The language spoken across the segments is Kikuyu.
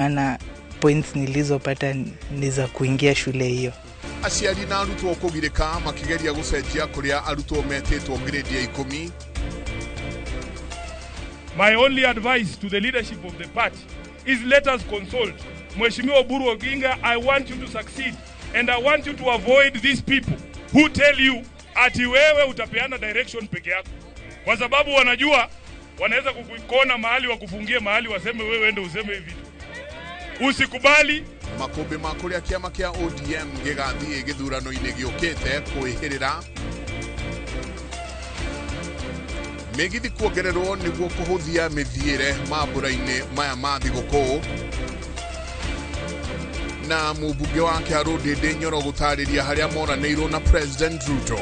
Maana points nilizopata ni za kuingia shule hiyo. Aciari na arutwo kũgirĩka makĩgeria gũcenjia kũrĩa arutwo metĩtwo grade ya 10. My only advice to the leadership of the party is let us consult. Mheshimiwa Oburu Oginga, I want you to succeed and I want you to avoid these people who tell you ati wewe utapeana direction peke yako, kwa sababu wanajua wanaweza kukukona mahali, wakufungie mahali, waseme wewe ndio useme hivi. Usikubali. Makũmbĩ ma kũrĩa kĩama kĩa ODM gĩgathiĩ gĩthurano-inĩ gĩũkĩte kwĩhĩrĩra. Mĩgithi kuongererwo nĩguo kũhũthia mĩthiĩre mambũra-inĩ maya ma thigũkũ. Na mũmbunge wa Kĩharũ Ndĩndĩ Nyoro gũtarĩria harĩa moranĩirwo na President Ruto.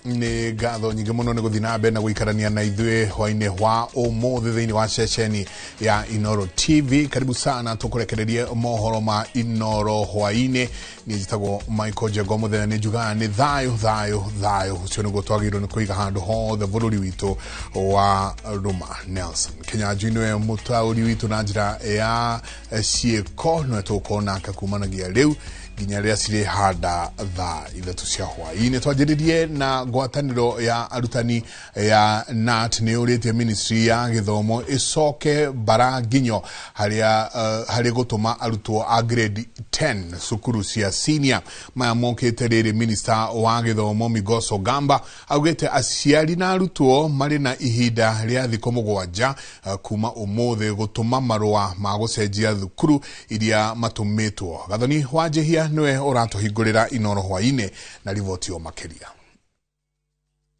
Nĩ ngatho nyingĩ mũno nĩ gũthiĩ na mbere na gũikarania na ithuĩ hwainĩ wa ũmũthĩ thĩinĩ wa ceceni ya Inoro TV. Karibu sana tũkũrekererie mohoro ma Inoro hwainĩ. Niĩ njĩtagwo Michael Njengo mũthenya, nĩ njugaga nĩ thayũ thayũ thayũ. Ũcio nĩguo twagĩrĩirwo nĩ kũiga handũ hothe bũrũri witũ wa Rũma. Nelson Kinyanjui nĩwe mũtaũri witũ na njĩra ya ciĩko, nĩwe tũgũkorwo nake kumanagia rĩu nginya rĩrĩa cirĩhanda thaa 3 cia hwaĩ-inĩ. Twanjĩrĩrie na ngwatanĩro ya arutani ya KNUT nĩ yũrĩtie ministry ya gĩthomo ĩcoke bara nginyo harĩa harĩ gũtũma arutwo a grade 10 cukuru cia senior. Maya mokĩte rĩrĩ minister wa gĩthomo Migoso Gamba augĩte aciari na arutwo marĩ na ihinda rĩa thikũ 7 kuma ũmũthĩ gũtũma marũa ma gũcenjia thukuru iria matũmĩtwo. Gathoni wa Njĩhia nĩwe ũratũhingũrĩra Inoro hwaĩ-inĩ na riboti o makĩria.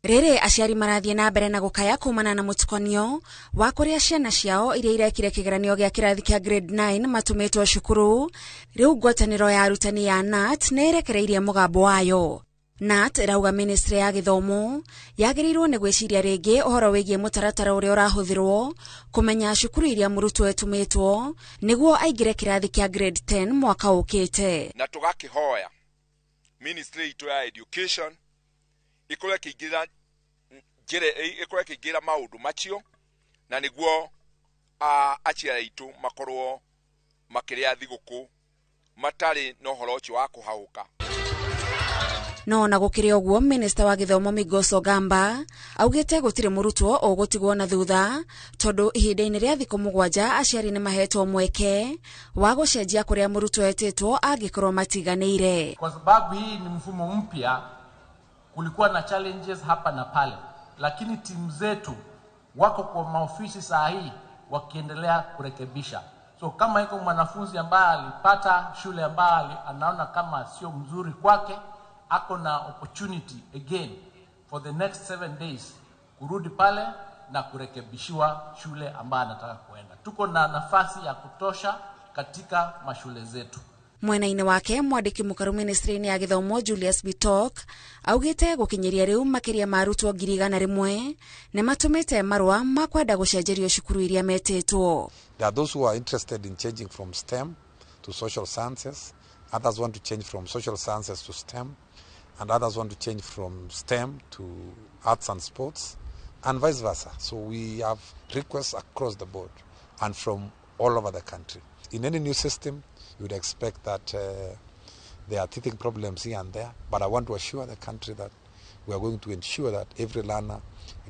Rĩrĩ aciari marathiĩ na mbere na gũkaya kumana na mũtukanio wa kũrĩa ciana ciao iria irekire kĩgeranio gĩa kĩrathi kĩa grade 9 matũmĩtwo cukuru. Rĩu ngwatanĩro ya arutani ya KNUT nĩ ĩrekereirie mũgambo wayo. KNUT ĩrauga ministry ya gĩthomo yagĩrĩirwo nĩ gwĩciria rĩngĩ ũhoro wĩgiĩ mũtaratara ũrĩa ũrahũthĩrwo kũmenya cukuru iria mũrutwo ĩtũmĩtwo nĩguo aingĩre kĩrathi kĩa grade 10 mwaka ũkĩte. Na tũgakĩhoya ministry itũ ya education ikorwo ĩkĩingĩra njĩra, ikorwo ĩkĩingĩra maũndũ macio, na nĩguo aciari aitũ makorwo makĩrĩa thigũkũ matarĩ na ũhoro ũcio wa kũhaũka. No na gũkĩrĩ ũguo, minister wa gĩthomo Migoso Gamba augĩte gũtirĩ mũrutwo ũgũtigwo na thutha tondũ ihinda-inĩ rĩa thikũ 7 aciari nĩ mahetwo mweke wa gũcenjia kũrĩa mũrutwo etĩtwo angĩkorwo matiganĩire. Kwa sababu hii ni mfumo mpya, kulikuwa na challenges hapa na pale, lakini timu zetu wako kwa maofisi saa hii wakiendelea kurekebisha. So kama iko mwanafunzi ambaye alipata shule ambaye anaona kama sio mzuri kwake, ako na opportunity again for the next 7 days kurudi pale na kurekebishiwa shule ambayo anataka kuenda. Tuko na nafasi ya kutosha katika mashule zetu. Mwena-inĩ wake mwandĩki mũkaru ministry-inĩ ya gĩthomo Julius Bitok augĩte gũkinyĩria rĩu makĩria ma arutwo 100,000 nĩ matũmĩte marũa ma kwenda gũcenjerio cukuru iria metĩtwo. There are those who are interested in changing from STEM to social sciences, others want to change from social sciences to STEM, and others want to change from STEM to arts and sports, and vice versa. So we have requests across the board and from all over the country. In any new system, you would expect that there are teething problems here and there, but I want to assure the country that we are going to ensure that every learner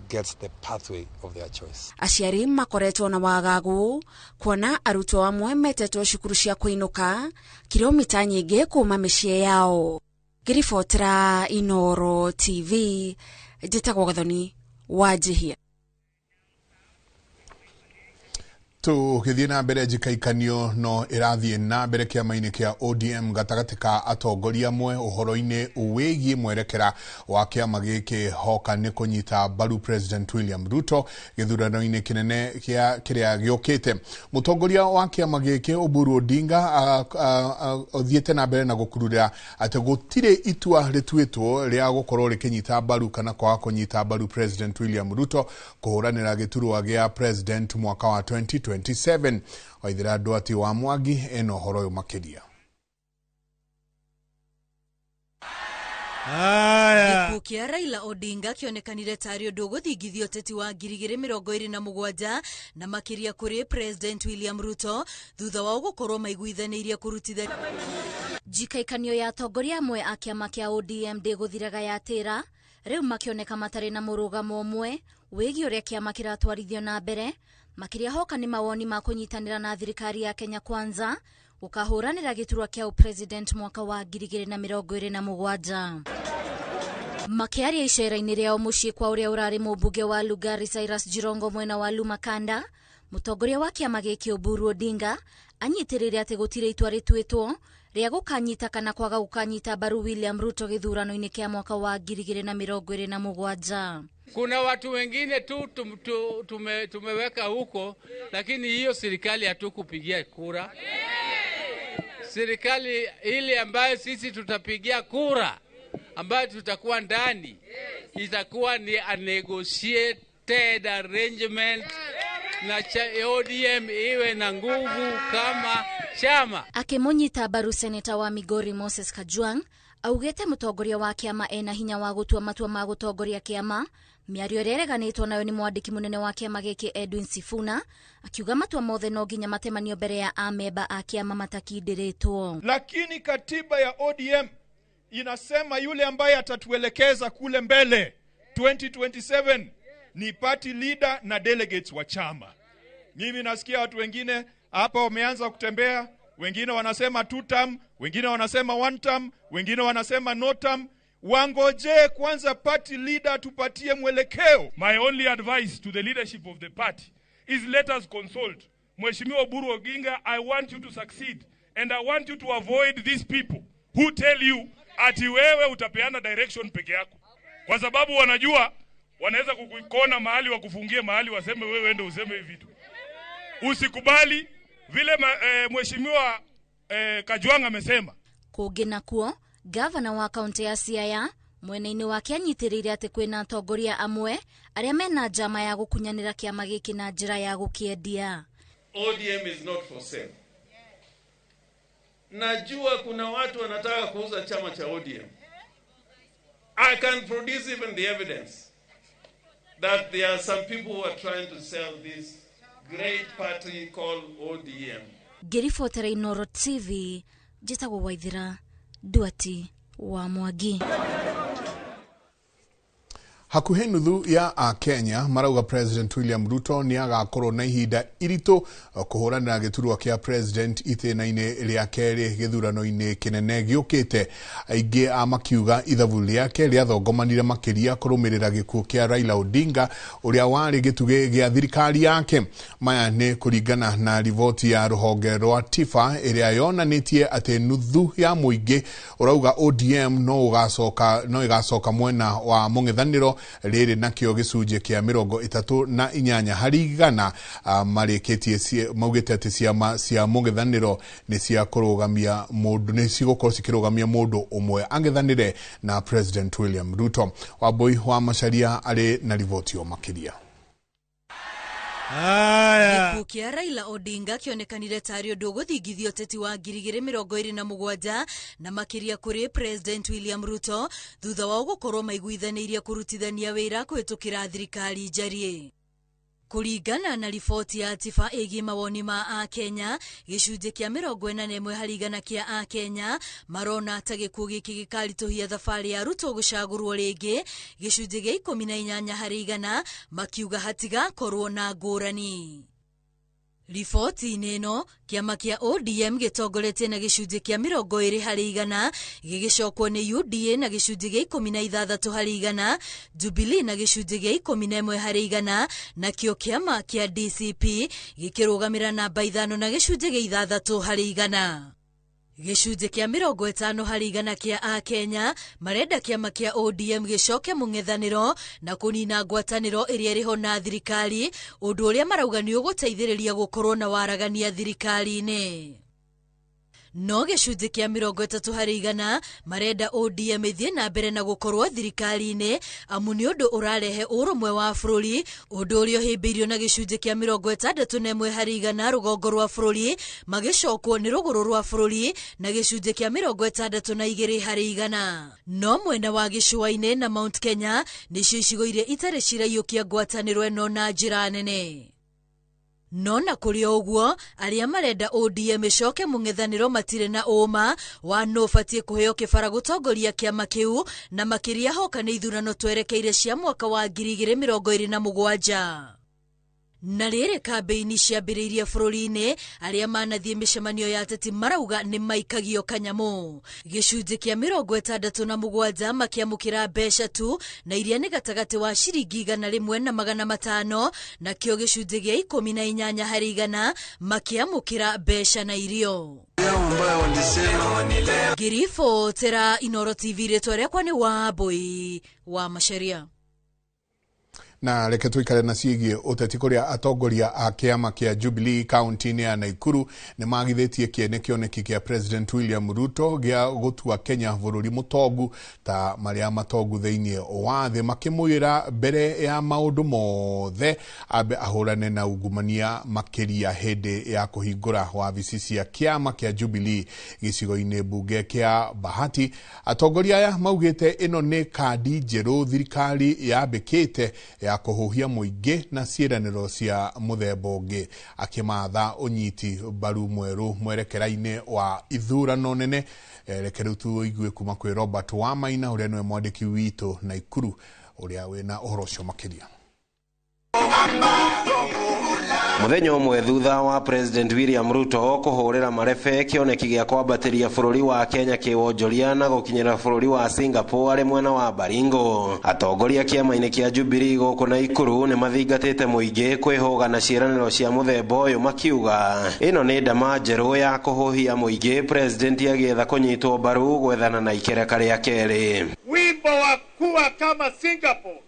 gets the pathway of their choice. Aciari makoretwo na wagagu kuona arutwo amwe metetwo cukuru cia kũinũka kilomita nyingĩ kuma mĩciĩ yao. Ngĩribotera Inoro TV, njĩtagwo Gathoni wa Njĩhia. Tũgĩthiĩ na mbere, njikaikanio no ĩrathiĩ na mbere kĩama-inĩ kĩa ODM gatagatĩ ka atongoria amwe ũhoro-inĩ wĩgiĩ mwerekera wa kĩama gĩkĩ hoka nĩ kũnyita mbaru President William Ruto gĩthurano-inĩ kĩnene kĩa kĩrĩa gĩũkĩte. Mũtongoria wa kĩama gĩkĩ Oburu Odinga athiĩte na mbere na gũkururĩra atĩ gũtirĩ itua rĩtuĩtwo rĩa gũkorwo rĩkĩnyita mbaru kana kwaga kũnyita mbaru President William Ruto kũhũranĩra gĩturwa gĩa president mwaka wa 2027. Waithĩra Ndwati wa Mwangi ena ũhoro ũyũ makĩria. Gĩkuũ kĩa Raila Odinga kĩonekanire tarĩ ũndũ ũgũthingithia ũteti wa 2027 na makĩria kũrĩ President William Ruto thutha wao gũkorwo maiguithanĩirie kũrutithania. Njikaikanio ya atongoria amwe a kĩama kĩa ODM ndĩgũthiraga yatĩra, rĩu makĩoneka matarĩ na mũrũgamo ũmwe wĩgiĩ ũrĩa kĩama kĩratwarithio na mbere, makĩria hoka nĩ mawoni ma kũnyitanĩra na thirikari ya Kenya Kwanza gũkahũranĩra gĩturwa kĩa ũpresident mwaka wa 2027. Makĩaria icera-inĩ rĩao mũciĩ kwa ũrĩa ũrarĩ mũmbunge wa Lugari Cyrus Jirongo mwena wa Lumakanda, mũtongoria wa kĩama gĩkĩ Oburu Odinga anyitĩrĩire atĩ gũtirĩ itua rĩtuĩtwo rĩa gũkanyita kana kwaga gũkanyita mbaru William Ruto gĩthurano-inĩ kĩa mwaka wa 2027. Kuna watu wengine tu tumeweka huko, lakini hiyo serikali hatukupigia kura. Serikali ile ambayo sisi tutapigia kura, ambayo tutakuwa ndani, itakuwa ni a negotiated arrangement na ODM iwe na nguvu kama chama. Akĩmũnyita mbaru seneta wa Migori Moses Kajwang' augĩte mũtongoria wa kĩama ena hinya wa gũtua matua ma gũtongoria kĩama, mĩario ĩrĩa ĩreganĩtwo nayo nĩ mwandĩki mũnene wa kĩama gĩkĩ Edwin Sifuna, akiuga matua mothe no nginya matemanio mbere ya amemba a kĩama matakindĩrĩtwo. Lakini katiba ya ODM inasema yule ambaye atatuelekeza kule mbele 2027 ni party leader na delegates wa chama. Mimi nasikia watu wengine hapa wameanza kutembea, wengine wanasema two term, wengine wanasema one term, wengine wanasema no term. Wangoje kwanza party leader tupatie mwelekeo. My only advice to the leadership of the party is let us consult. Mheshimiwa Oburu Oginga, I want you to succeed and I want you to avoid these people who tell you ati wewe utapeana direction peke yako, kwa sababu wanajua wanaweza kukukona mahali, wakufungie mahali, waseme wewe ndio useme hivi vitu. Usikubali vile Mheshimiwa Kajwang' amesema. Kũngĩ nakuo, gavana wa kaunti ya Siaya mwena-inĩ wake anyitĩrĩire atĩ kwĩna atongoria amwe arĩa mena njama ya gũkunyanĩra kĩama gĩkĩ na njĩra ya gũkĩendia. ODM is not for sale. Najua kuna watu wanataka kuuza chama cha ODM. I can produce even the evidence that there are some people who are trying to sell this great party called ODM. Ngĩribotera Inooro TV, njĩtagwo Waithira Nduati wa Mwangi. Hakuhĩ nuthu ya Akenya marauga President William Ruto nĩ agakorwo na ihinda iritũ kũhũranĩra gĩturwa kĩa president itĩna-inĩ rĩa kerĩ gĩthurano-inĩ kĩnene gĩũkĩte. Aingĩ a makiuga ithabu rĩake rĩathongomanire makĩria kũrũmĩrĩra gĩkuũ kĩa Raila Odinga ũrĩa warĩ gĩtugĩ gĩa thirikari yake. Maya nĩ kũringana na riboti ya rũhonge rwa TIFA ĩrĩa yonanĩtie atĩ nuthu ya mũingĩ ũrauga ODM no ĩgacoka mwena wa mũng'ethanĩro rĩrĩ nakĩo gĩcunjĩ kĩa 38 harĩ igana marĩkĩtie maugĩte atĩ ciama cia mũng'ethanĩro nĩ cia kũrũgamia mũndũ, nĩ cigũkorwo cikĩrũgamia mũndũ ũmwe ang'ethanĩre na President William Ruto. Wambui wa Macharia arĩ na riboti o makĩria. Gĩkuũ kĩa Raila Odinga kĩonekanire tarĩ ũndũ ũgũthingithia ũteti wa 2027 na makĩria kũrĩ President William Ruto thutha wao gũkorwo maiguithanĩirie kũrutithania wĩra kũhĩtũkĩra thirikari njariĩ. Kũringana na riboti ya TIFA ĩgiĩ mawoni ma Akenya, gĩcunjĩ kĩa 41 harĩ igana kĩa Akenya marona ta gĩkuũ gĩkĩ gĩkaritũhia thabarĩ ya Ruto gũcagũrwo rĩngĩ, gĩcunjĩ gĩa 18 harĩ igana makiuga hatigakorwo na ngũrani. Riboti-inĩ ĩno, kĩama kĩa ODM gĩtongoretie na gĩcunjĩ kĩa 20%, gĩgĩcokwo nĩ UDA na gĩcunjĩ gĩa 16%, Jubilee na gĩcunjĩ gĩa 11%, nakĩo kĩama kĩa DCP gĩkĩrũgamĩra namba 5 na gĩcunjĩ gĩa 6%. Gĩcunjĩ kĩa 50% kĩa Akenya marenda kĩama kĩa ODM gĩcoke mũng'ethanĩro na kũnina ngwatanĩro ĩrĩa ĩrĩho na thirikari, ũndũ ũrĩa marauga nĩ ũgũteithĩrĩria gũkorwo na waragania thirikari-inĩ. No gĩcunjĩ kĩa 30% marenda ODM ĩthiĩ na mbere na gũkorwo thirikari-inĩ, amu nĩ ũndũ ũrarehe ũrũmwe wa bũrũri, ũndũ ũrĩa ũhĩmbĩirio na gĩcunjĩ kĩa 61% rũgongo rwa bũrũri, magĩcokwo nĩ rũgũrũ rwa bũrũri na gĩcunjĩ kĩa 62%. No mwena wa gĩcũa-inĩ na Mount Kenya nĩcio icigo iria itarĩ ciraiyũkia ngwatanĩro ĩno na njĩra nene. No na kũrĩ o ũguo, arĩa marenda ODM ĩcoke mũng'ethanĩro matirĩ na ũma wa nũ ũbatiĩ kũheo kĩbara gũtongoria kĩama kĩu, na makĩria hoka nĩ ithurano twerekeire cia mwaka wa 2027. Na rĩrĩ kambĩini ciambĩrĩirie bũrũri-inĩ, arĩa manathiĩ mĩcemanio ya ateti marauga nĩ maikagio kanyamũ. Gĩcunjĩ kĩa 67 makĩamũkĩra mbeca tu, na iria nĩ gatagatĩ wa ciringi 100 na 500, nakĩo gĩcunjĩ gĩa 18% makĩamũkĩra mbeca na irio. Ngiribotera Inooro TV, rĩtwa rĩakwa nĩ Wambui wa Macharia. Na reke tuikare na ciĩgiĩ ũteti kũrĩa atongoria a kĩama kĩa Jubilee kaunti-inĩ ya Naikuru nĩ magithĩtie kĩene kĩoneki kĩa President William Ruto gĩa gũtua Kenya bũrũri mũtongu ta marĩa matongu thĩinĩ wa thĩ, makĩmwĩra mbere ya maũndũ mothe ambe ahũrane na ungumania makĩria hĩndĩ ya kũhingũra wabici cia kĩama kĩa Jubilee gĩcigo-inĩ mbunge kĩa Bahati. Atongoria aya maugĩte ĩno nĩ kandi njerũ thirikari yambĩkĩte ya kũhuhia mũingĩ na ciĩranĩro cia mũthemba ũngĩ, akĩmatha ũnyiti mbaru mwerũ mwerekera-inĩ wa ithurano nene. Reke rĩu tũigue kuma kwĩ Robert Wamaina ũrĩa nĩwe mwandĩki witũ Naikuru, ũrĩa wĩna ũhoro ũcio makĩria. Mũthenya ũmwe thutha wa President William Ruto kũhũrĩra marebe kĩoneki gĩa kwambatĩria bũrũri wa Kenya kĩwonjoria na gũkinyĩra bũrũri wa Singapore arĩ mwena wa Baringo, atongoria kĩama-inĩ kĩa Jubilee gũkũ Naikuru nĩ mathingatĩte mũingĩ kwĩhũga na ciĩranĩro cia mũthemba ũyũ, makiuga ĩno nĩ ndama njerũ ya kũhũhia mũingĩ President agĩetha kũnyitwo mbaru gwethana na ikereka rĩa kerĩ. Wimbo wa kuwa kama Singapore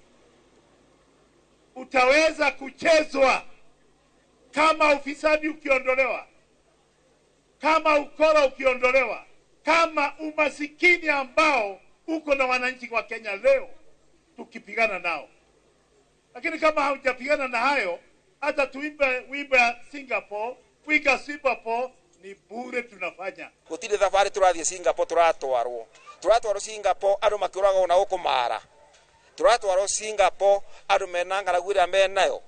utaweza kuchezwa kama ufisadi ukiondolewa, kama ukora ukiondolewa, kama umasikini ambao uko na wananchi wa Kenya leo tukipigana nao. Lakini kama haujapigana na hayo, hata tuimbe wimbo ya Singapore, wiga Singapore ni bure tunafanya. Gutire thabari turathie Singapore, turatwarwo Singapore andu makiuragwo na guku mara, turatwarwo Singapore andu mena ng'aragu ĩrĩa menayo.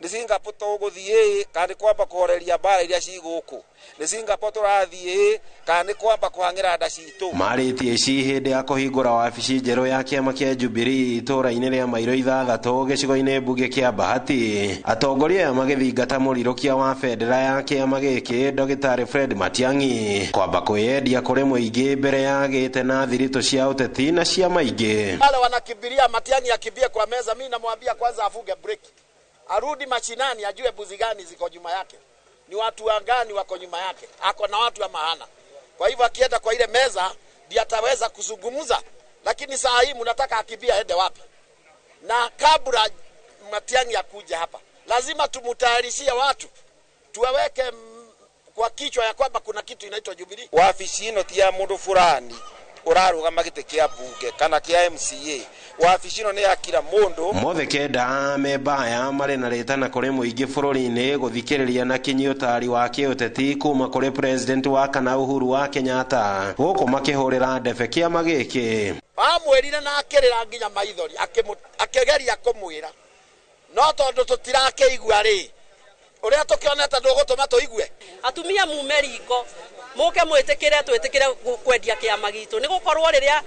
Nĩ Singapore tũgũthiĩ kana nĩ kwamba kũhoreria mbara iria ci gũkũ? Nĩ Singapore tũrathiĩ kana nĩ kwamba kũhang'ĩra nda citũ? Marĩtie ici hĩndĩ ya kũhingũra wabici njerũ ya kĩama kĩa Jubilee itũũra-inĩ rĩa Mairo 6 gĩcigo-inĩ mbunge kĩa Bahati. Atongoria aya magĩthingata mũrirũkia wa bendera ya kĩama gĩkĩ Dr. Fred Matiang'i kwamba kwĩyendia kũrĩ mũingĩ mbere ya gĩte na thiritũ cia ũteti na cia maingĩ. Wale wanakimbilia Matiang'i akimbie kwa meza, mimi namwambia kwanza afunge break, arudi mashinani, ajue buzi gani ziko nyuma yake, ni watu gani wako nyuma yake, ako na watu wa maana. Kwa hivyo akienda kwa ile meza ndiye ataweza kuzungumza, lakini saa hii mnataka akimbia aende wapi? Na kabla Matiang'i akuja hapa, lazima tumutayarishie watu, tuwaweke kwa kichwa ya kwamba kuna kitu inaitwa Jubilee. Wabici ĩno ti ya mũndũ fulani ũrarũgama gĩtĩ kĩa mbunge kana kĩa MCA, wabici ĩno nĩ ya kila mũndũ. Mothe kenda membaya marĩ na rĩtana kũrĩ mũingĩ bũrũri-inĩ gũthikĩrĩria na kinyi ũtari wa kĩũteti kuma kũrĩ President wa kana Uhuru wa Kenyatta gũkũ makĩhũrĩra ndebe kĩama gĩkĩ. Amwĩrire na akĩrĩra nginya maithori, akĩgeria kũmwĩra, no tondũ tũtirakĩigua rĩ, ũrĩa tũkĩonete ndũgũtũma tũigue. Atumia mume riko mũke mwĩtĩkĩre twĩtĩkĩre kwendia kĩama gitũ, nĩ gũkorwo rĩrĩa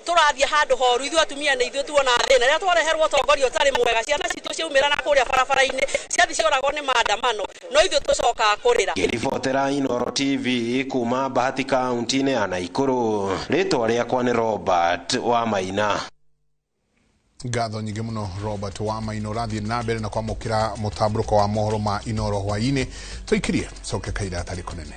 Tũrathiĩ handũ horu ithuĩ atumia nĩ ithuĩ tuona thĩna. Rĩrĩa twareherwo ũtongoria ũtarĩ mwega, ciana citũ ciaumĩra na kũrĩa barabara-inĩ ciathi cioragwo nĩ maandamano, no ithuĩ tũcokaga kũrĩra. Ngĩribotera Inooro TV kuma Bahati kaunti-inĩ ya Naikuru, rĩtwa rĩakwa nĩ Robert wa Maina. Ngatho nyingĩ mũno Robert wa Maina. Ũrathiĩ na mbere na kwamũkĩra mũtambũrũko wa mohoro ma Inooro hwaĩ-inĩ. Tũikirie coke kaira atarĩ kũnene.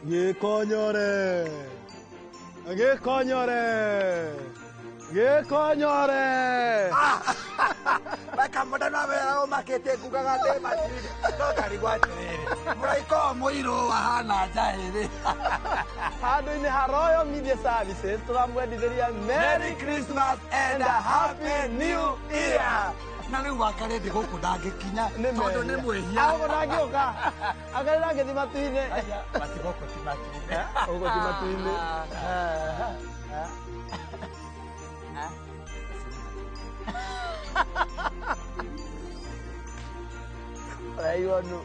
Gĩkonyore, gĩkonyore, gĩkonyore. Bakamũndana wĩra ũmakĩtie ngugaga ndĩ macini no ngarigwo atĩrĩrĩ, mũraika ũyũ mũirũ ahana njaĩrĩ. Handũ-inĩ ha Royal Media Services tũramwendithĩria Merry Christmas and a Happy New Year. Na rĩu wakarĩ ndĩ gũkũ ndangĩkinya tondũ nĩ mwĩhia. Agũkũ ndangĩũka, akarĩ ndangĩthiĩ matu-inĩ. Mati gũkũ ti matu-inĩ. Gũkũ ti matu-inĩ. Ũraigua nũ?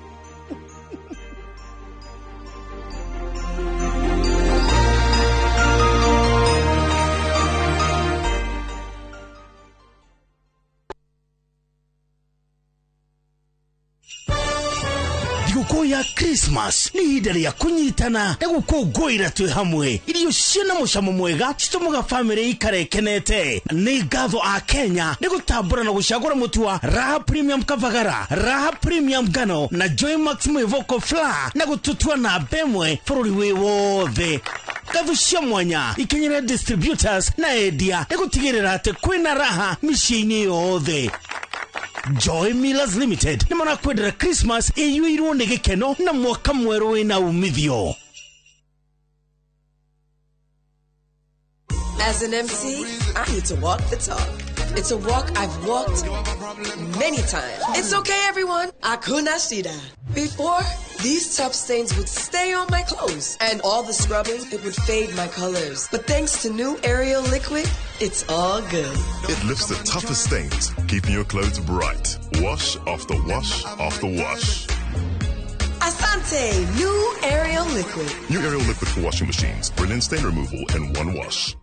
Thigũkũ ya Christmas nĩ ihinda rĩa kũnyitana na gũkũngũĩra twĩ hamwe. Irio ciĩna mũcamo mwega citũmaga bamĩrĩ ikare ĩkenete. Nĩ ngatho a Kenya nĩ gũtambũra na gũcagũra mũtu wa Raha Premium Kavagara, Raha Premium Ngano na Joy Max Mwĩvoko Flour na gũtũtua namba ĩmwe bũrũri wĩ wothe. Ngatho cia mwanya ikinyĩre distributors na endia nĩ gũtigĩrĩra atĩ kwĩna raha mĩciĩ-inĩ yothe. Joy Millers Limited nĩ marakwendera Christmas ĩiyũirwo nĩ gĩkeno na mwaka mwerũ wĩna umithio. As an MC, I need to walk the talk. It's a walk I've walked many times. It's okay, everyone. Akuna shida. Before, these tough stains would stay on my clothes, and all the scrubbing, it would fade my colors. But thanks to new Ariel liquid, it's all good. It lifts the toughest stains, keeping your clothes bright. Wash after wash after wash. Asante, new Ariel liquid. New Ariel liquid for washing machines. Brilliant stain removal in one wash.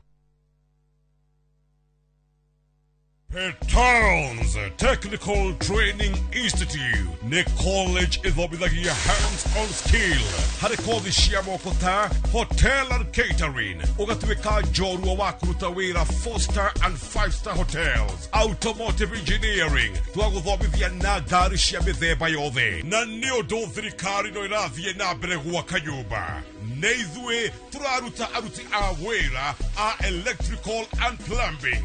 Petons Technical Training Institute nĩ college ĩthomithagia hands-on skill harĩ kothi cia moko ta hotel and catering, ũgatuĩka njorua wa kũruta wĩra 4-star and 5-star hotels, automotive engineering twagũthomithia na ngari cia mĩthemba yothe, na nĩ ũndũ thirikari no ĩrathiĩ na mbere gwaka nyũmba nĩ ithuĩ tũraruta aruti a wĩra a electrical and plumbing.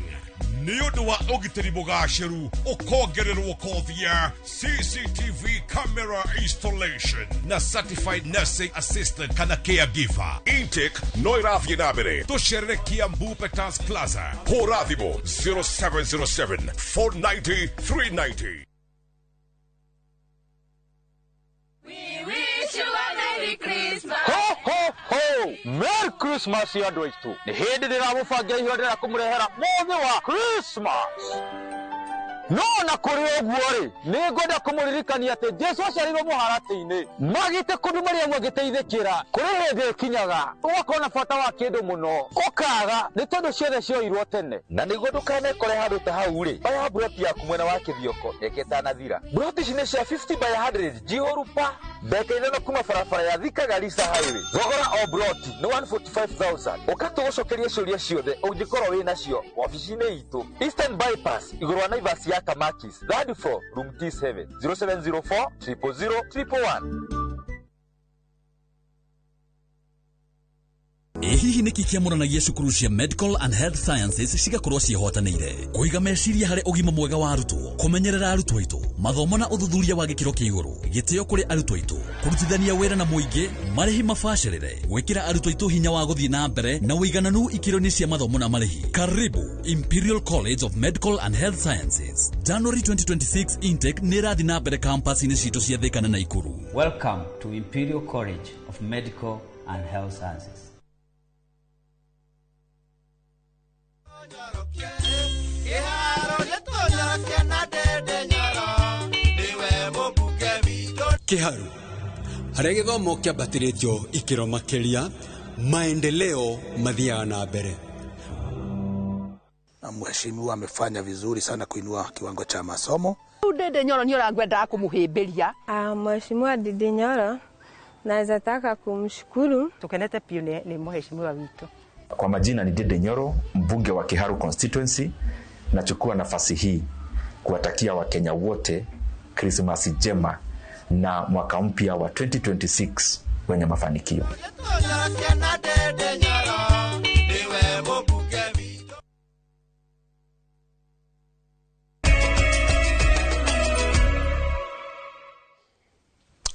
Nĩ ũndũ wa ũgitĩri mũgacĩru ũkongererwo kothi ya CCTV camera installation na certified nursing assistant kana caregiver. Intake no ĩrathiĩ na mbere. Tũcerere Kiambu Peters Plaza. Hũra thimũ 0707 490 390. We wish you a Merry Christmas. Ho, ho, ho! Merry Christmas ya andũ aitũ. Nĩ hĩndĩ ndĩramũbangira ihinda rĩa kũmũrehera mũthĩ wa Christmas. No na kũrĩ ũguo rĩ, nĩ ngwenda kũmũririkania atĩ Jesu aciarirwo mũharatĩ-inĩ. Magĩte kũndũ marĩa mũngĩteithĩkĩra. Kũrĩ hĩndĩ ĩkinyaga ũgakorwo na bata wa kĩndũ mũno, ũkaga nĩ tondũ ciothe cioirwo tene. Na nĩguo ndũkanekore handũ ta hau rĩ, oya mburoti yaku mwena wa Kĩthioko mĩaka ĩtanathira. Mburoti ici nĩ cia 50 by 100 njihũru pa ndagĩka 5 kuma barabara ya Thika Garissa Highway. Thogora o mburoti nĩ 145,000. Ũka tũgũcokerie ciũria ciothe ũngĩkorwo wĩ nacio wabici-inĩ itũ Eastern Bypass igũrũ wa Naivas ya Kamakis, third floor, room D7, 0704 000 111. Ĩ hihi nĩkĩ kĩamũranagia cukuru cia Medical and Health Sciences cigakorwo ciĩhotanĩire kũiga meciria harĩ ũgima mwega wa arutwo, kũmenyerera arutwo aitũ, mathomo na ũthuthuria wa gĩkĩro kĩa igũrũ, gĩtĩo kũrĩ arutwo aitũ, kũrutithania wĩra na mũingĩ, marĩhi mabacĩrĩre, gwĩkĩra arutwo aitũ hinya wa gũthiĩ na mbere na ũigananu ikĩro-inĩ cia mathomo na marĩhi. Karibu Imperial College of Medical and Health Sciences. January 2026 intake nĩ ĩrathiĩ na mbere campus-inĩ citũ cia Thika na Naikuru. Welcome to Imperial College of Medical and Health Sciences. Kiharu harĩa gĩthomo kĩambatĩrĩtio ikĩro makĩria, maendeleo mathiaga na mbere. Na mheshimiwa amefanya vizuri sana kuinua kiwango cha masomo. Ndindi Nyoro ni ũrangwendaga kũmũhĩmbĩria. Mheshimiwa Ndindi Nyoro naweza taka kumshukuru. Tukenete piũ ni mheshimiwa witũ. Kwa majina ni Ndindi Nyoro, mbunge wa Kiharu constituency. Nachukua nafasi hii kuwatakia Wakenya wote Krismasi njema na mwaka mpya wa 2026 wenye mafanikio.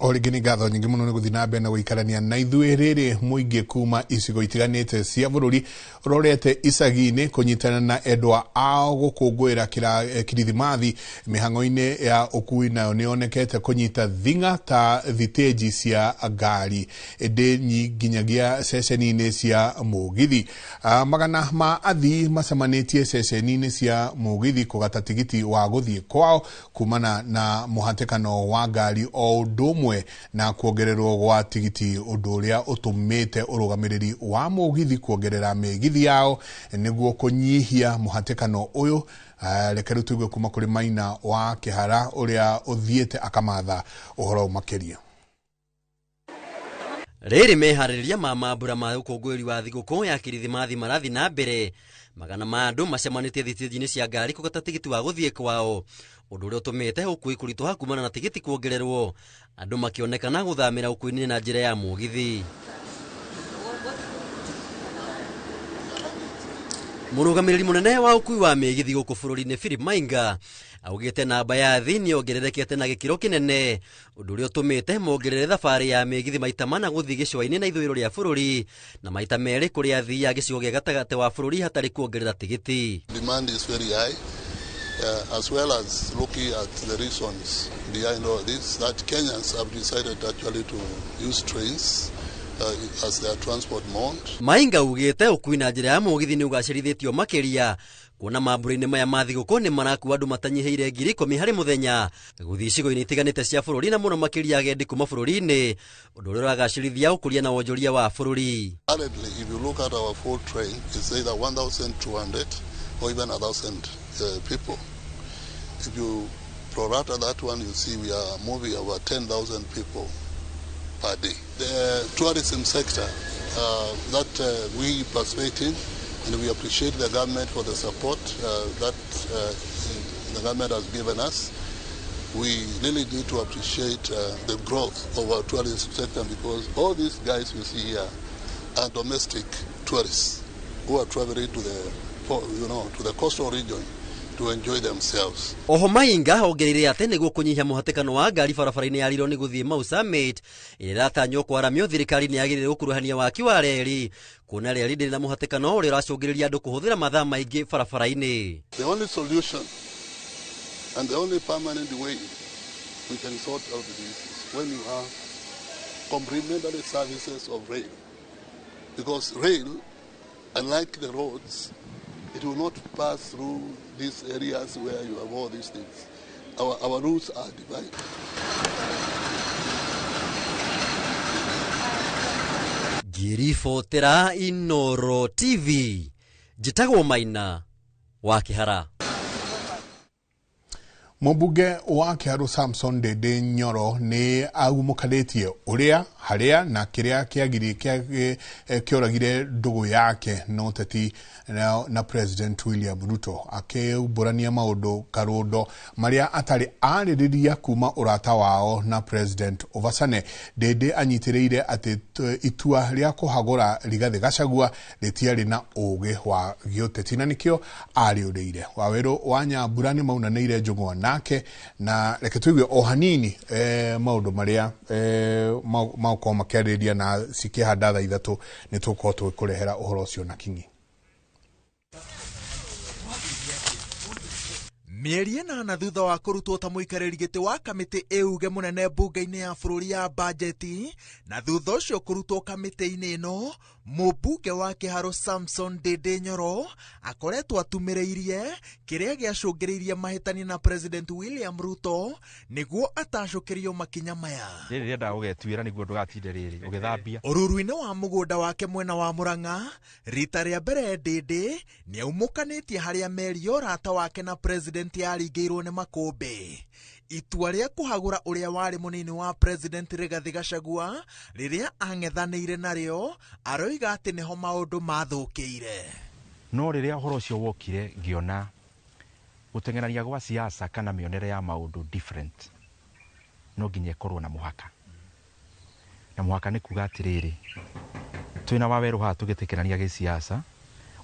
O rĩngĩ nĩ ngatho nyingĩ mũno nĩ gũthiĩ na mbere na gũikarania na ithuĩ. Rĩrĩ mũingĩ kuma icigo itiganĩte cia bũrũri ũrorete icagi-inĩ kũnyitana na endwa ao gũkũngũĩra kirithimathi. Mĩhang'o-inĩ ya ũkui nayo nĩ yonekete kũnyita thing'a ta thitĩnji cia ngari ĩndĩ nginyagia ceceni-inĩ cia mũgithi. Magana ma athii macemanĩtie ceceni-inĩ cia mũgithi kũgata tigiti wa gũthiĩ kwao kumana na mũhatĩkano wa ngari o ũndũ ũmwe na kuongererwo gwa tigiti, ũndũ ũrĩa ũtũmĩte ũrũgamĩrĩri wa mũgithi kuongerera mĩgithi yao nĩguo kũnyihia mũhatĩkano ũyũ. Reke rĩu tũigue kuma kũrĩ Maina wa Kĩhara ũrĩa ũthiĩte akamatha ũhoro makĩria. Rĩrĩ meharĩrĩria ma mambura ma ũkũngũĩri wa thigũkũ ya kirithimathi marathi na mbere. Magana ma andũ macemanĩtie thitĩnji-inĩ cia ngari kũgata tigiti wa gũthiĩ kwao, ũndũ ũrĩa ũtũmĩte ũkui kũritũha kumana na tigiti kuongererwo, andũ makĩonekana gũthamĩra ũkui-inĩ na njĩra ya mũgithi. Mũrũgamĩrĩri mũnene wa ũkui wa mĩgithi gũkũ bũrũri-inĩ Philip Mainga augĩte namba ya athii nĩ yongererekete na gĩkĩro kĩnene, ũndũ ũrĩa ũtũmĩte mongerere thabarĩ ya mĩgithi maita mana gũthiĩ gĩcũa-inĩ na ithũĩro rĩa bũrũri na maita merĩ kũrĩ athii a gĩcigo gĩa gatagatĩ wa bũrũri hatarĩ kuongerera tigiti. Demand is very high, as well as looking at the reasons behind all this, that Kenyans have decided actually to use trains as their transport mode. Mainga augĩte ũkui na njĩra ya mũgithi nĩ ũgacĩrithĩtio makĩria kuona mambura-inĩ maya ma thigũkũ nĩ marakua andũ matanyihĩire 10,000 harĩ mũthenya gũthiĩ icigo-inĩ itiganĩte cia bũrũri na mũno makĩria agendi kuma bũrũri-inĩ, ũndũ ũrĩa ũragacĩrithia ũkũria na wonjoria wa bũrũri. Currently, if you look at our full train, it's either 1,200 or even 1,000 people. If you prorata that one, you see we are moving about 10,000 people per day. The tourism sector that we participate in, and we appreciate the government for the support that the government has given us. We really need to appreciate the growth of our tourism sector, because all these guys you see here are domestic tourists who are traveling to the, you know, to the coastal region to enjoy themselves. Oho Mainga ongereire atĩ nĩguo kũnyihia mũhatĩkano wa ngari barabara-inĩ ya Rironi gũthiĩ Mau Summit ĩrĩa ĩratanywo kwaramio, thirikari nĩ yagĩrĩire gũkuruhania waki wa reri, kuona reri ndĩrĩ na mũhatĩkano ũrĩa ũracũngĩrĩria andũ kũhũthĩra mathaa maingĩ barabara-inĩ. The only solution and the only permanent way we can sort out this is when you have complementary services of rail, because rail, unlike the roads, it will not pass through these areas where you have all these things. Our routes are divided. Ngĩribotera Inoro TV, njĩtagwo Maina wa Kĩhara. Mũmbunge wa Kĩharu Samson Ndindi Nyoro nĩ agumũkanĩtie ũrĩa harĩa na kĩrĩa kĩoragire ndũgũ yake na ũteti na President William Ruto, akĩumbũrania maũndũ karũndo marĩa atarĩ arĩrĩria kuma ũrata wao na President Obasane. Ndindi anyitĩrĩire atĩ itua rĩa kũhagũra Rigathĩ Gachagua rĩtiarĩ na ũgĩ wa gĩũteti na nĩkĩo arĩũrĩire. Wawerũ wa Nyambura nĩ maunanĩire njũng'wa nake, na reke tũigue o hanini maũndũ marĩa maũkorwo makĩarĩrĩria, na cikĩhanda thaa 3 nĩ tũgũkorwo tũgĩkũrehera ũhoro ũcio na kinyi. Mĩeri 8 thutha wa kũrutwo ta mũikarĩri gĩtĩ wa kamĩtĩ ĩuge mũnene mbunge-inĩ ya bũrũri ya bajeti, na thutha ũcio kũrutwo kamĩtĩ-inĩ ĩno, mũmbunge wa Kĩharũ Samson Ndindi Nyoro akoretwo atumĩrĩirie kĩrĩa gĩacũngĩrĩirie mahĩtania na President William Ruto nĩguo atacũkĩrio makinya maya. Rĩrĩ rĩendaga ũgetuĩra nĩguo ndũgatinde rĩrĩ ũgĩthambia. Ũruru-inĩ wa mũgũnda wake mwena wa Murang'a, rita rĩa mbere Ndindi nĩaumũkanĩtie harĩa merio ũrata wake na President yaringĩirwo nĩ makũmbĩ. Itua rĩa kũhagũra ũrĩa warĩ mũnini wa President Rigathi Gachagua rĩrĩa ang'ethanĩire narĩo, aroiga atĩ nĩho maũndũ mathũkĩire. No rĩrĩa ũhoro ũcio wokire ngĩona gũteng'erania gwa siasa kana mĩonere ya maũndũ different, no nginya ĩkorwo na mũhaka. Na mũhaka nĩ kuga atĩrĩrĩ, twĩna Wawerũ haha tũgĩtĩkĩrania gĩsiasa,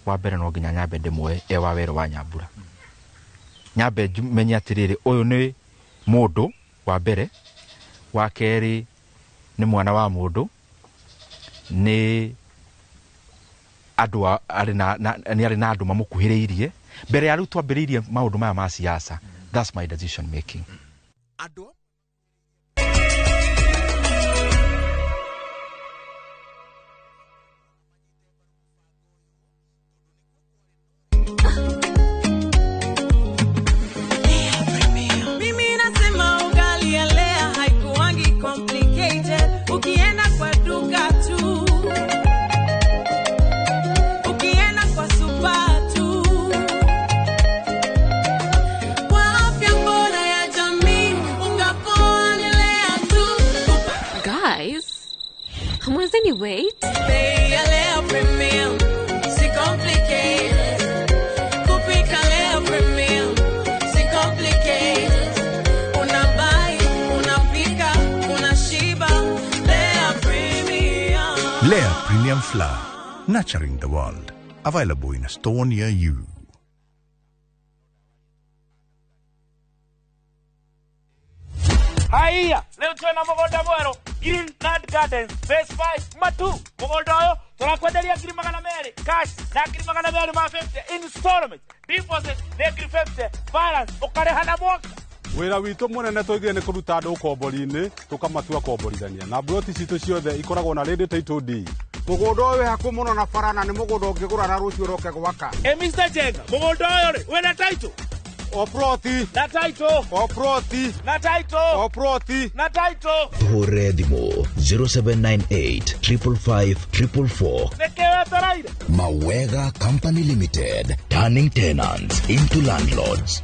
wa mbere no nginya nyambe ndĩmuoe e Wawerũ wa Nyambura. Nyambe menye atĩrĩrĩ, ũyũ nĩ mũndũ wa mbere, wa kerĩ nĩ mwana wa mũndũ, nĩ andũ arĩ na nĩ arĩ na andũ mamũkuhĩrĩirie. Mbere ya rĩu twambĩrĩirie maũndũ maya ma siasa, that's my decision making. Andũ Mimi nasema ugali ya Lea haikuangi complicated. Ukienda kwa duka tu, ukienda kwa super tu, kwa afya bora ya jamii, unga poa ni Lea tu. Guys, hamwezeni wait? Bei ya Lea Premium, si complicated. Kupika Lea Premium, si complicated. Unabuy, unapika, unashiba. Lea Premium. Lea Premium Flour, nurturing the world. Available in a store near you. Haiya, leo twena mũgũnda mwerũ Greenland Gardens Phase 5 Matu. Mũgũnda ũyũ tũrakwenderia 200,000 cash na 250,000 installment, deposit nĩ 50,000, balance ũkarĩha na mwaka. Wĩra witũ mũnene tũigire nĩ kũruta andũ ũkombori-inĩ tũkamatua komborithania, na mburoti citũ ciothe ikoragwo na ready title deed. Mũgũnda ũyũ wĩ hakuhĩ mũno na bara na nĩ mũgũnda ũngĩgũra na rũciũ ũroke gwaka. Ĩ Mr. Jenga, mũgũnda ũyũ rĩ wĩna title? O ploti na title, o ploti na title, o ploti na title. Tũhũre thimũ 0798 555 444. Nĩkĩ wetereire? Mawega Company Limited, turning tenants into landlords.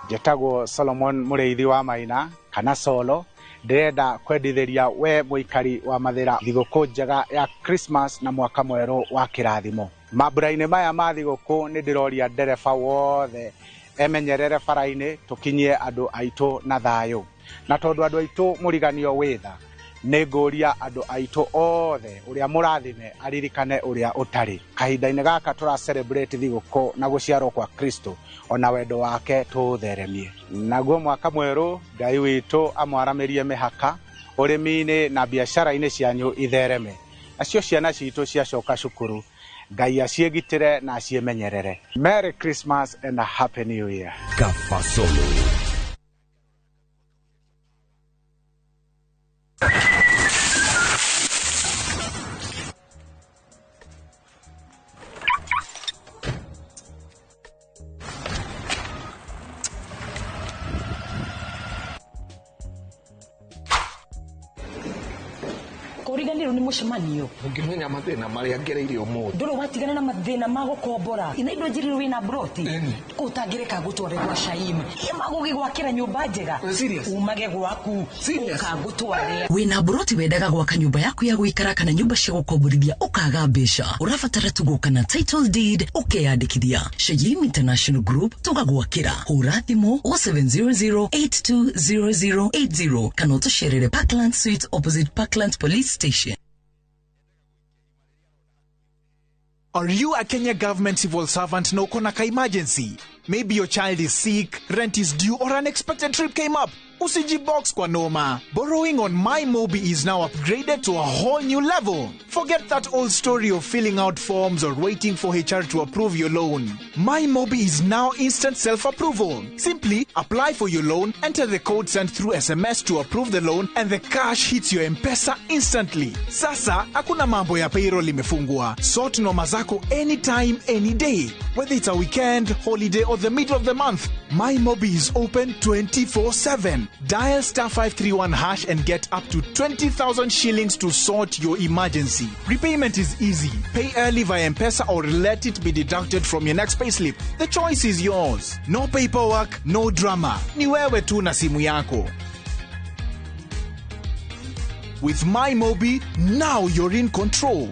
Njetagwo Solomon Mũrĩithi wa Maina kana Solo. Ndĩrenda kwendithĩria we mũikari wa Mathĩra thigũkũ njega ya Christmas na mwaka mwerũ wa kĩrathimo. Mambura-inĩ maya ma thigũkũ nĩ ndĩroria ndereba wothe emenyerere bara-inĩ tũkinyie andũ aitũ na thayũ. Na tondũ andũ aitũ mũriganio wĩ tha, nĩ ngũria andũ aitũ othe ũrĩa mũrathime aririkane ũrĩa ũtarĩ. Kahinda-inĩ gaka tũra celebrate thigũkũ na gũciarwo kwa Kristo, ona wendo wake tũũtheremie. Naguo mwaka mwerũ Ngai witũ amwaramĩrie mĩhaka ũrĩmi-inĩ na biacara-inĩ cianyu ithereme. Nacio ciana citũ ciacoka cukuru, Ngai aciĩgitĩre na aciĩmenyerere. Merry Christmas and a Happy New Year. Kafasolo. Kũriganĩrwo nĩ mũcemanio. Ũngĩmenya mathĩna marĩa ngereire ũmũthĩ. Ndũrĩ watigana na mathĩna ma gũkombora. Ina indo njĩrĩrwo wĩna broti. Kũ ũtangĩreka ngũtware gwa Shaim. Magũgĩgwakĩra nyũmba njega. Umage gwaku. Ũkangũtware. Wĩna broti wendaga gwaka nyũmba yaku ya gũikara kana nyũmba cia gũkomborithia ũkaga mbeca. Ũrabatara tu gũka na title deed ũkeyandĩkithia. Shaim International Group tũgagwakĩra. Hũra thimũ 0700 820080 kana ũtũcerere Parkland Suites opposite Parkland Police Station. Are you a Kenya government civil servant na uko na ka emergency? Maybe your child is sick, rent is due, or an unexpected trip came up. Usijibox kwa noma. Borrowing on MyMobi is now upgraded to a whole new level. Forget that old story of filling out forms or waiting for HR to approve your loan. MyMobi is now instant self-approval. Simply apply for your loan, enter the code sent through SMS to approve the loan, and the cash hits your M-Pesa instantly. Sasa, hakuna mambo ya payroll imefungwa. Sort noma zako anytime, any day. Whether it's a weekend, holiday, or the middle of the month, MyMobi is open 24/7. Dial *531# and get up to 20,000 shillings to sort your emergency. Repayment is easy. Pay early via M-Pesa or let it be deducted from your next payslip. The choice is yours. No paperwork, no drama. Ni wewe tu na simu yako. With MyMobi, now you're in control.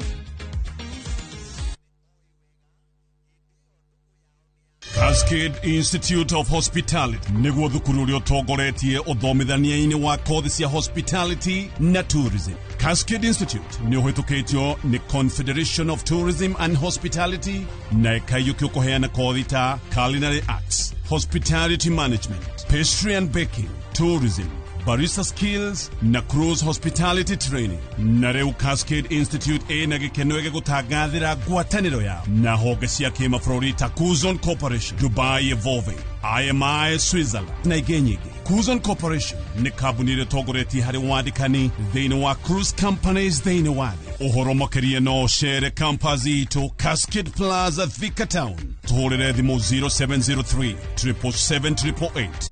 Cascade Institute of Hospitality niguo thukuru uria utongoretie uthomithania-ini wa kothi cia hospitality na tourism. Cascade Institute ni uhitukitio ni Confederation of Tourism and Hospitality na ikaiyukio kuheana kothi ta culinary arts, hospitality management, pastry and baking, tourism, barista skills na cruise hospitality training. Na rĩu Cascade Institute ĩna gĩkeno gĩgũtangathĩra ngwatanĩro yao na honge cia kĩmabũrũri ta Kuzon Corporation, Dubai Evolving, IMI Switzerland na ingĩ nyingĩ. Kuzon Corporation nĩ kambuni ĩrĩa ĩtongoretie harĩ wandĩkani thĩinĩ wa cruise companies thĩinĩ wa thĩ. Ũhoro makĩria no ũcere campus itũ Cascade Plaza, Thika Town. Tũhũrĩre thimũ 0703 777 888.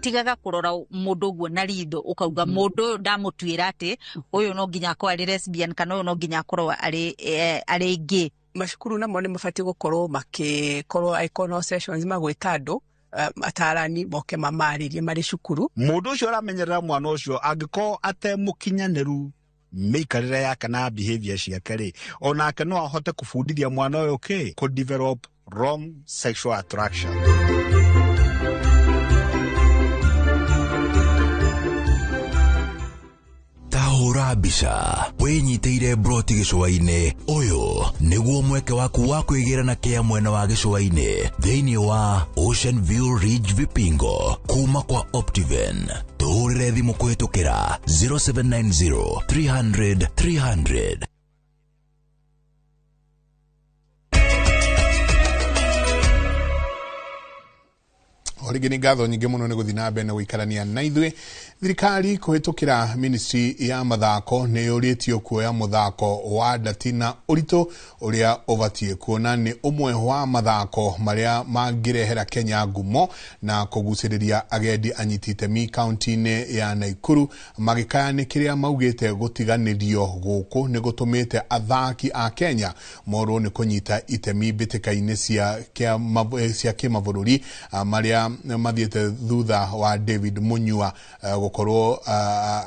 Tigaga kurora mundu uguo na ritho ukauga mundu uyu ndamutuira ati uyu no nginya akorwo ari lesbian kana uyu no nginya akorwo ari gay. Macukuru namo nĩ mabatiĩ gũkorwo makĩkorwo angĩkorwo no sessions magwĩta andũ atarani moke mamarĩrie marĩ cukuru. Mũndũ ũcio ũramenyerera mwana ũcio angĩkorwo atemũkinyanĩru mĩikarĩre yake na behavior ciake rĩ, onake no ahote kũbundithia mwana ũyũ kĩ kũ develop wrong sexual attraction. Tahũra mbica wĩnyitĩire broti gĩcũa-inĩ. Ũyũ nĩguo mweke waku wa kwĩgĩra na kĩa mwena wa gĩcũa-inĩ thĩinĩ wa Ocean View Ridge Vipingo kuma kwa Optiven. Tũhũrĩre thimũ kũhĩtũkĩra 0790 300 300. Rĩngĩ nĩ ngatho nyingĩ mũno nĩ gũthiĩ na mbere na gũikarania na ithuĩ. Thirikari kũhĩtũkĩra ministry ya mathako nĩ yũrĩtio kuoya mũthako wa ndati na ũritũ ũrĩa ũbatiĩ, kuona nĩ ũmwe wa mathako marĩa mangĩrehera Kenya ngumo na kũgucĩrĩria agendi anyiti itemi kaunti-inĩ ya Naikuru. Magĩkaya nĩ kĩrĩa maugĩte gũtiganĩrio gũkũ nĩ gũtũmĩte athaki a Kenya morwo nĩ kũnyita itemi mbĩtĩka-inĩ cia kĩmabũrũri marĩa mathiĩte thutha wa David Munyua gũkorwo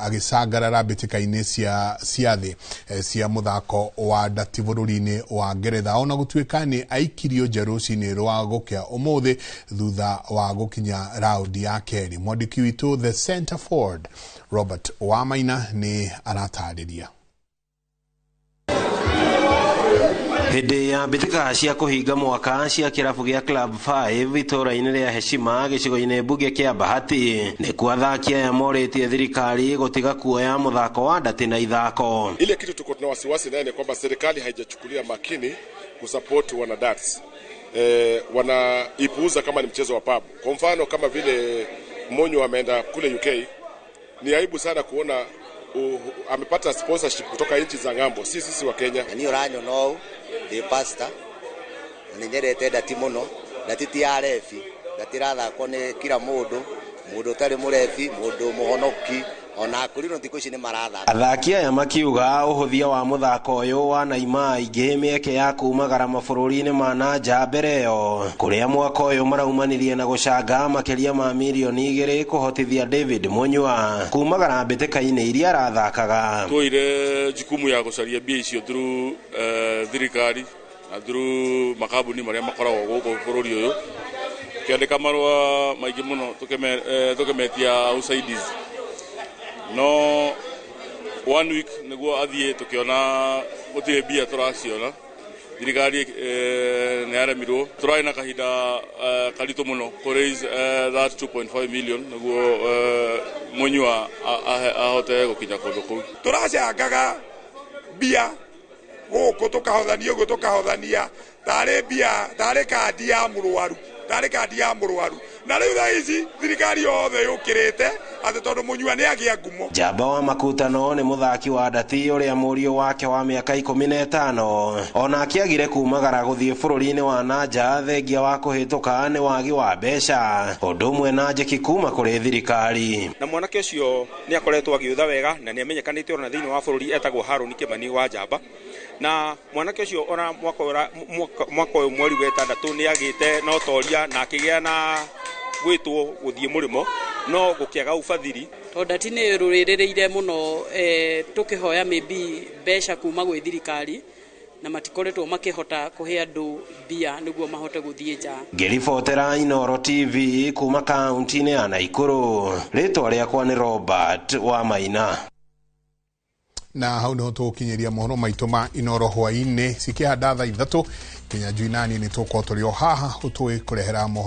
agĩcangarara mbĩtĩka-inĩ cia thĩ cia mũthako wa ndati bũrũri-inĩ wa Ngeretha, ona gũtuĩka nĩ aikirio nja rũcinĩ rwa gũkĩa ũmũthĩ thutha wa gũkinya raundi ya kerĩ. Mwandĩki witũ The Center Ford Robert Wamaina nĩ aratarĩria. Hĩndĩ ya mbĩtĩka cia kũhinga mwaka cia kĩrabu gĩa Club 5 itũũra-inĩ rĩa Heshima gĩcigo-inĩ mbunge kĩa Bahati nĩkuo athaki aya morĩtie thirikari gũtiga kuoya mũthako wa ndati na ithako. Ile kitu tuko tuna wasiwasi naye ni kwamba serikali haijachukulia makini kusupport wana darts. Wanaipuuza kama ni mchezo wa pub. Kwa mfano kama vile Monyo ameenda kule UK, ni aibu sana kuona amepata sponsorship kutoka nchi za ng'ambo, si sisi wa Kenya. Ni uranyo no the pastor ni nyendete ndati muno, ndati ti ya refi, ndati rathakwo ni kila mundu, mundu utari murefi, mundu muhonoki ona akuriro thikũ ici nĩ marathaka. Athaki aya makiuga ũhũthia wa mũthako ũyũ wanaima aingĩ mĩeke ya kumagara mabũrũri-inĩ ma na nja mbere ĩyo, kũrĩa mwaka ũyũ maraumanirie na gũcanga makĩria ma mirioni 2 kũhotithia David Munyua kumagara mbĩtĩka-inĩ iria arathakaga. Twoire jukumu ya gũcaria mbia icio through thirikari na through makambuni marĩa makoragwo gũkũ bũrũri ũyũ, kĩandĩka marũa maingĩ mũno tũkĩmetia usaidizi. No 1 week niguo athie tukiona gutire mbia turaciona Thirikari nĩ yaremirwo. Tũrarĩ na kahinda karitũ mũno kũ raise that 2.5 million nĩguo Munyua ahote gũkinya kũndũ kũu. Tũracangaga mbia gũkũ, tũkahothania ũguo, tũkahothania tarĩ mbia, tarĩ kandi ya mũrwaru, tarĩ kandi ya mũrwaru. Na rĩu thaa ici thirikari yothe yũkĩrĩte atĩ tondũ Mũnyua nĩ agĩa ngumo. Njamba wa Makutano nĩ mũthaki wa ndati ũrĩa mũriũ wake wa mĩaka 15 ona akĩagire kumagara gũthiĩ bũrũri-inĩ wa nanja thengia wa kũhĩtũka nĩ wagi wa mbeca ũndũ ũmwe na njeki kuma kũrĩ thirikari. Na mwanake ũcio nĩ akoretwo agĩũtha wega na nĩ amenyekanĩte ona thĩinĩ wa bũrũri, etagwo Harũni Kĩmani wa Njamba. Na mwanake ũcio ona mwaka ũyũ mweri wa 6 nĩ agĩte na ũtoria na akĩgĩa na gwĩtwo gũthiĩ mũrĩmo, no gũkĩaga ũbathiri. Tondũ ndati nĩ rũrĩrĩire mũno, tũkĩhoya maybe mbeca kuma gwĩ thirikari na matikoretwo makĩhota kũhe andũ mbia nĩguo mahote gũthiĩ nja. Ngĩribotera Inooro TV kuma kaunti-inĩ ya Naikuru, rĩtwa rĩakwa nĩ Robert wa Maina. Na hau niho tũgũkinyĩria mohoro maitũ ma Inooro hwaĩ-inĩ cikĩhanda thaa 3 nginya njui nani nĩ tũgũkorwo tũrĩ o haha ũtũĩ kũrehera mohoro.